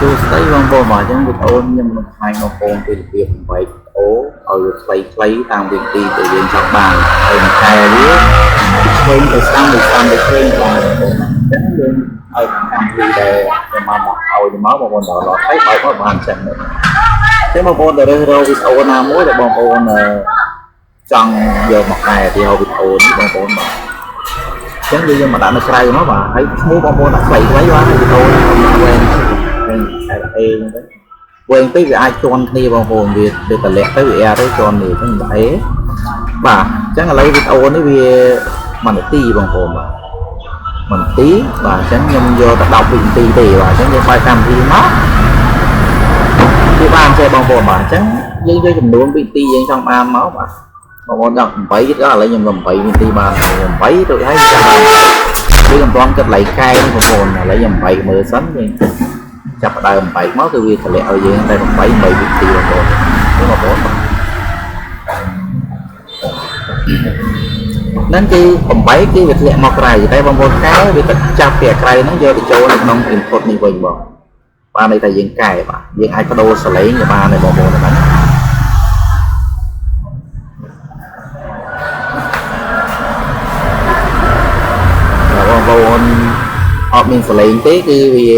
សួស្តីបងប្អូនបាទអញ្ចឹងវីដេអូខ្ញុំនឹងបង្ហាញបងប្អូនពីរបៀបបំបែកវីដេអូឲ្យវាខ្លីៗតាមវិធីដែលយើងចង់បានហើយនឹងកែវាពីឆ្វេងទៅស្ដាំទៅស្ដាំទៅឆ្វេងបានបងប្អូនណាអញ្ចឹងយើងឲ្យកម្មវិធីដែលខ្ញុំបានដាក់ឲ្យមកបងប្អូន download ហើយបើកមកបានអញ្ចឹងអញ្ចឹងបងប្អូនទៅរើសរកវីដេអូណាមួយដែលបងប្អូនចង់យកមកកែទីហោវីដេអូនេះបងប្អូនបាទអញ្ចឹងយើងយកមកដាក់នៅក្រៅមកបាទហើយឈ្មោះបងប្អូនដាក់ខ្លីៗបាទវីដេអូនេះកុំដាក់វែងវែងតែអេហ្នឹងទៅវែងពេកវាអាចជន់គ្នាបងប្អូនវាវាតម្លាក់ទៅវាអែទៅជន់នេះអញ្ចឹងដាក់អេបាទអញ្ចឹងឥឡូវវីដេអូនេះវា1នាទីបងប្អូនបាទ1នាទីបាទអញ្ចឹងខ្ញុំយកតែ10វិនាទីទេបាទអញ្ចឹងយើងបើកកម្មវិធីមកវាបានចេះបងប្អូនបាទអញ្ចឹងយើងយកចំនួនវិនាទីយើងចង់បានមកបាទបងប្អូនចង់8ទៀតក៏ឥឡូវខ្ញុំ8វិនាទីបាន8ទៅហើយចាំបានវាកំពុងគិតឡៃកែនេះបងប្អូនឥឡូវខ្ញុំ8មើលសិនយើងចាប់ផ្ដើម8មកគឺវាតម្លាក់ឲ្យយើងតែ8 8វិនាទីបងប្អូននេះបងប្អូនបាទហ្នឹងគឺ8គឺវាធ្លាក់មកក្រៅតែបងប្អូនកែវាទៅចាប់ពីក្រៅហ្នឹងយកទៅចូលនៅក្នុង input នេះវិញបងបានន័យថាយើងកែបាទយើងអាចបដូរសលេងក៏បានដែរបងប្អូនហ្នឹងបើបងប្អូនអត់មានសលេងទេគឺវា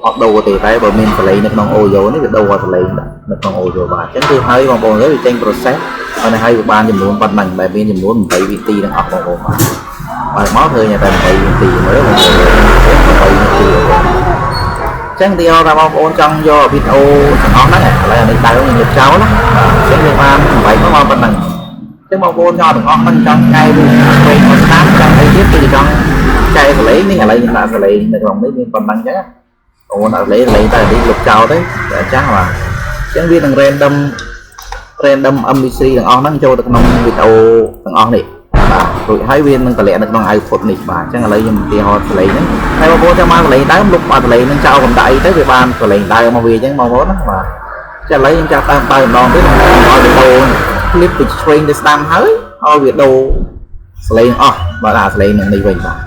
អត់ដូរទេតែបើមានសលេងនៅក្នុង audio នេះវាដូរសលេងនៅក្នុង audio បាទអញ្ចឹងគឺហើយបងប្អូនទៅវាចេញ process ហើយហើយវាបានចំនួនប៉ុណ្ណឹងដែលមានចំនួន8វិធីទាំងអស់បងប្អូនបាទបើមកឃើញតែ8វិធីមើលបងប្អូន8វិធីបងប្អូនអញ្ចឹងទីថាបងប្អូនចង់យកវីដេអូទាំងអស់ហ្នឹងឥឡូវអានេះដើមខ្ញុំលុបចោលណាបាទអញ្ចឹងយើងបាន8មកមកប៉ុណ្ណឹងអញ្ចឹងបងប្អូនចង់ទាំងអស់ហ្នឹងចង់កែវាឆ្វេងមកស្ដាំចង់អីទៀតគឺចង់កែសលេងនេះឥឡូវខ្ញុំដាក់សលេងនៅក្នុងនេះមានប៉ុណ្ណឹងអញ្ចឹងបងប្អូនដាក់សលេងសលេងតែនេះលុបចោលទៅតែចាស់បាទអញ្ចឹងវានឹង random MP3 ទាំងអស់ហ្នឹងចូលទៅក្នុងវីដេអូទាំងអស់នេះបាទរួចហើយវានឹងតម្លាក់នៅក្នុង output នេះបាទអញ្ចឹងឥឡូវខ្ញុំឧទាហរណ៍សលេងហ្នឹងហើយបងប្អូនចង់បានសលេងដើមលុបបាសលេងហ្នឹងចោលកំដៅទៅវាបានសលេងដើមមកវាអញ្ចឹងបងប្អូនណាបាទចាឥឡូវខ្ញុំចាប់តាមបើម្ដងទៀតឲ្យវីដេអូ clip ពីឆ្វេងទៅស្ដាំហើយឲ្យវាដូរសលេងអស់បាទអាសលេងនឹងនេះវិញបាទ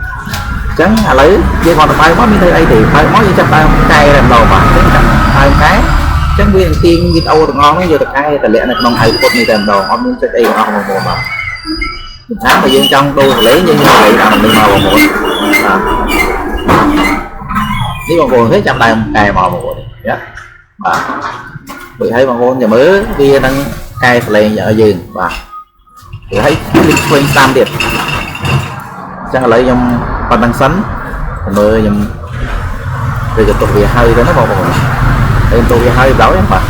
អញ្ចឹងឥឡូវយើងគាត់ទៅបើមកមានធ្វើអីទេបើមកយើងចាប់ដើមកែតែម្ដងបាទអញ្ចឹងចាប់ដើមកែចឹងវានឹងទាញវីដេអូទាំងអស់ហ្នឹងយកទៅកែតម្លាក់នៅក្នុង output នេះតែម្ដងអត់មានចុចអីទាំងអស់បងប្អូនបាទថាបើយើងចង់ដូរសលេងយើងយកសលេងតាមនេះមកបងប្អូនបាទនេះបងប្អូនទេចាប់ដើមកែមកបងប្អូនយ៉ាបាទដូចឲ្យបងប្អូនចាំមើលវានឹងកែសលេងឲ្យយើងបាទវាឲ្យคลิกឆ្វេងស្ដាំទៀតអញ្ចឹងឥឡូវខ្ញុំប៉ុណ្្នឹងសិនមើលខ្ញុំវាក៏ទុកវាហើយទៅណាបងប្អូនតែទុកវាហើយដល់បាទ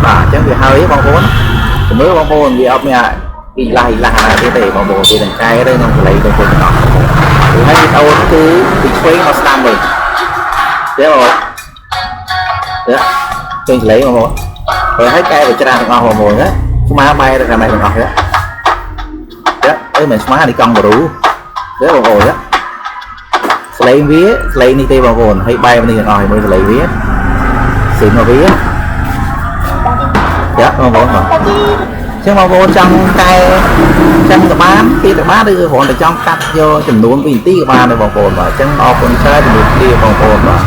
បាទអញ្ចឹងវាហើយបងប្អូនមើលបងប្អូនវាអត់មានពីឡាយឡាណាទៀតទេបងប្អូនវានឹងកែទៅក្នុងកលៃទៅពុតទាំងអស់ហើយវីដេអូគឺពីឆ្វេងមកស្ដាំវិញទេបងប្អូនទេឃើញកលៃបងប្អូនហើយហើយកែវាច្រាស់ទាំងអស់បងប្អូនណាស្មាបែរទៅខាងនេះទាំងអស់ទេទេអឺមិនស្មានេះកង់បរូទេបងប្អូនទេស្លេងវាស្លេងនេះទេបងប្អូនហើយបែរនេះទាំងអស់ហើយមើលស្លេងវាស៊ីមកវាចាបងប្អូនបាទចឹងបងប្អូនចង់កែចឹងក៏បានទៀតក៏បានឬគ្រាន់តែចង់កាត់យកចំនួនវិនាទីក៏បានដែរបងប្អូនបាទអញ្ចឹងអរគុណច្រើនជំរាបលាបងប្អូនបាទ។